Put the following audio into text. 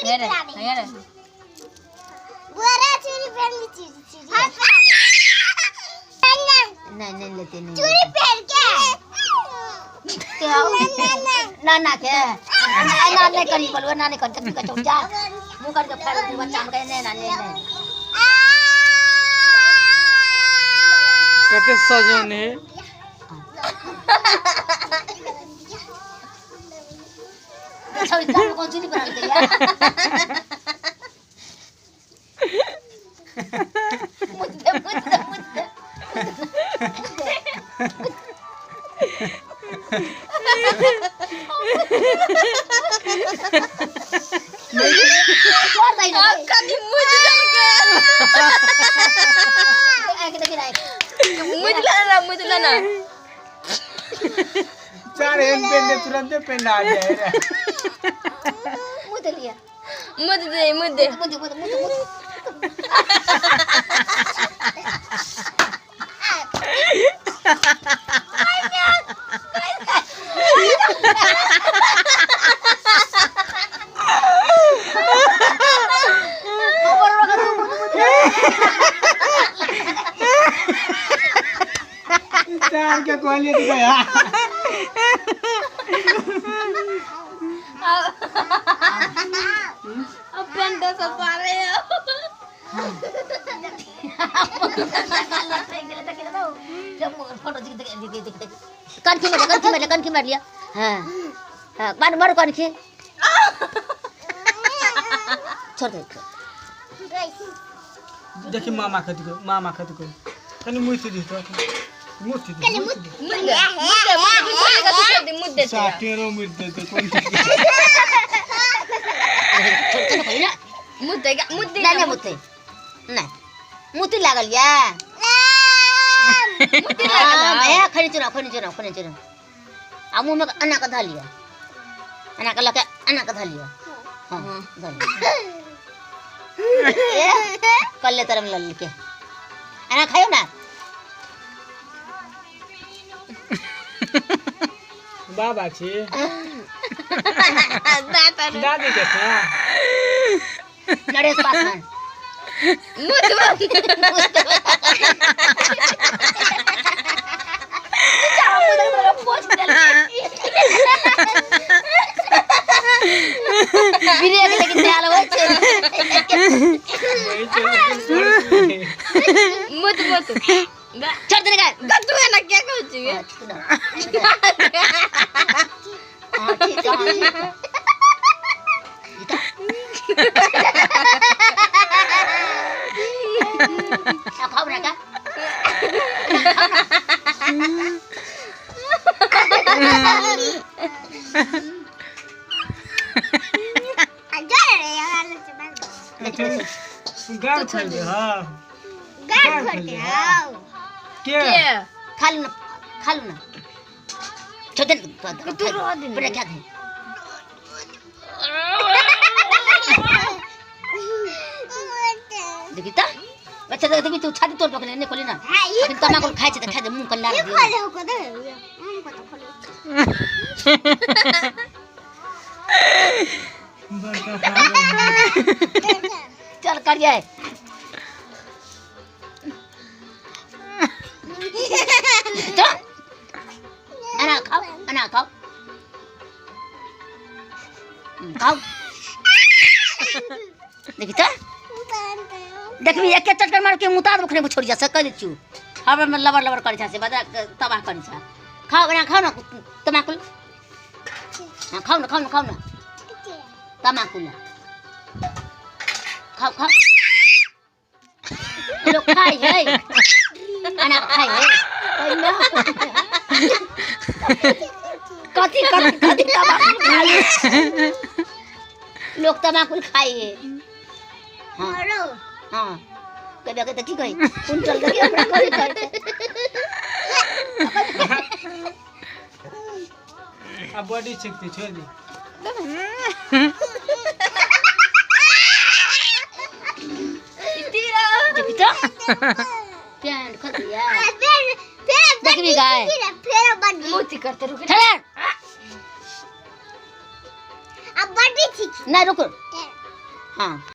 चूड़ी पहना दे। गोरा चूड़ी पहन ली, चूड़ी चूड़ी। नहीं नहीं लेते नहीं। चूड़ी पहन के ना ना के ना नहीं करी बोलो ना नहीं कर जब का चौक जा मुंह करके फैल तू बच्चा हम कहे नहीं ना नहीं नहीं कते सजन है। सब इतना कौन चूड़ी पहन के यार मुझे मुझे मुझे चार एक पेंडे तुरंत पेंडा आ जाए रे। मुझे लिया मुझे दे मुझे मुझे मुझे मुझे मुझे चार के कोहली तो गया। अब पेंडा सफा रहे हो। कनखी मार कनखी मार कनखी मार लिया। हाँ हाँ मार मारो कनखी छोड़ दे। देखी मामा खत को मामा खत को कनी मुझसे दी तो मुझसे दी मुद्दे मुद्दे मुद्दे मुद्दे साटेरो मुद्दे तो कौन मुद्दे मुद्दे नहीं नहीं मुद्दे नहीं मुद्दे लागल या मुद्दे लागल ए खनी चुना खनी चुना खनी चुना आ मुंह में अना का धलिया अना का लके अना का धलिया। हां धलिया कल ले तरम लल के अना खायो ना बाबा छी दादी के छा नरेश पासवान मुद्दे ब्रेक लेकिन ध्यान होय छै मुद मुद छोड़ दे गा गट्टू है ना क्या कहै छी हां ठीक है ठीक खाओ ना का गाड़ खोल दे। हां गाड़ खोल दे के खा लो ना खा लो ना छोड़ दे तू रह दे बड़े क्या दे देखी ता बच्चा देखी तू छाती तोड़ पकड़े ने खोली ना अखन तमाकुल खाइ छै त खा दे मुंह के लार ये दियो। खोले हो को दे मुंह को तो खोले। बड़का पागल। चल करिए चल अना खाओ अना खाओ खाओ देखी त देखबी एक चटकर मार के मुता दबो खने छोड़ जा से कह दै छियौ हबर में लबर लबर करै छै से बड़ा तबाह करै छै। खाओ बना खाओ ना तमाकुल। हां खाओ ना खाओ ना खाओ ना तमाकुल खाओ खाओ लोग खाइ है अना खाइ है कथी कथी कथी तमाकुल खाइ है लोग तमाकुल खाइ है। हां हां कभी कभी की कही कुंटल देखी हमरा कभी करते अब बॉडी छिकती छोड़ दी। देखी तो पैंट खोल दिया देखबी गाय मोती करते रुक ठहर अब बॉडी छिकी ना रुको। हाँ।